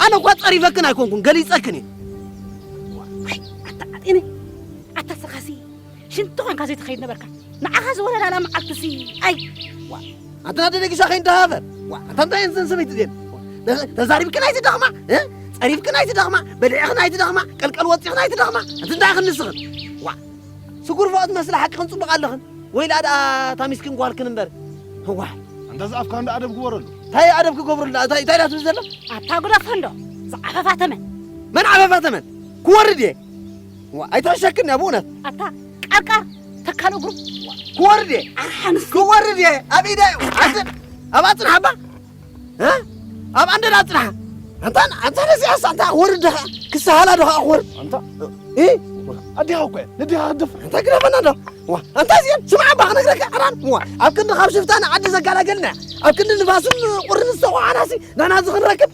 ኣነ እኳ ጸሪፈክን ኣይኮንኩን፣ ገሊጸክን እየ። ኣይ ኣታ ዓጢነ፣ ኣታ ስኻሲ ሽንቲ ኮንካ ዘይትኸይድ ነበርካ። ንዓኻ ዝወለዳላ መዓልትሲ፣ ኣይ። ዋ ኣንተ ናደ ደጊሻ ከይንተሃፈር። ዋ ኣንታ እንታይ እንትን ሰበይቲ ዜን ተዛሪብክን ኣይትደኽማ። እ? ጸሪፍክን ኣይትደኽማ። በሊዕኽን ኣይትደኽማ። ቀልቀል ወጺኽን ኣይትደኽማ። ኣንቲ እንታይ ክንስኽን? ዋ ስጉር ፎት መስለ ሓቅኽን ጽቡቕ ኣለኽን። ወይ ላ ደኣ እታ ሚስኪን ጓልክን እምበር። ዋ ኣንታ ዝኣፍካ እንዳ ኣደብ ግበረሉ። እንታይ ኣደብ ክገብረሉ እንታይ እንታይ ዳትብል ዘሎ? ኣታ ጉዳፍ እንዶ ዝዓፈፋ ተመን። መን ዓፈፋ ተመን? ክወርድ እየ። ዋ ኣይትሕሸክን እያ ብእውነት። ኣታ ቀርቀር ተካል እግሩ። ክወርድ እየ። ኣርሓንስ ክወርድ እየ። ኣብ ኢደ እዩ። ኣንተ ኣብ ኣጽናሓባ። እ? ኣብ ኣንደዳ ኣጽናሓ። ኣንታ ኣንታ ነዚኣስ ኣንታ ክወርድ ደኻ ክሰሃላ ደኻ ክወርድ። ኣንታ እ? ኣዲኻ እኮ እየ። ነዲኻ ክደፍ። ኣንታ ግደፈና ዶ? ዋ ኣንታ እዚአን ስምዓ እባ ክነግረካ ዕራን። ዋ ኣብ ክንዲ ካብ ሽፍታ ንዓዲ ዘጋላገልና ኣብ ክንዲ ንፋስን ቁርን ዝተኾዓናሲ ናና እዚ ክንረክብ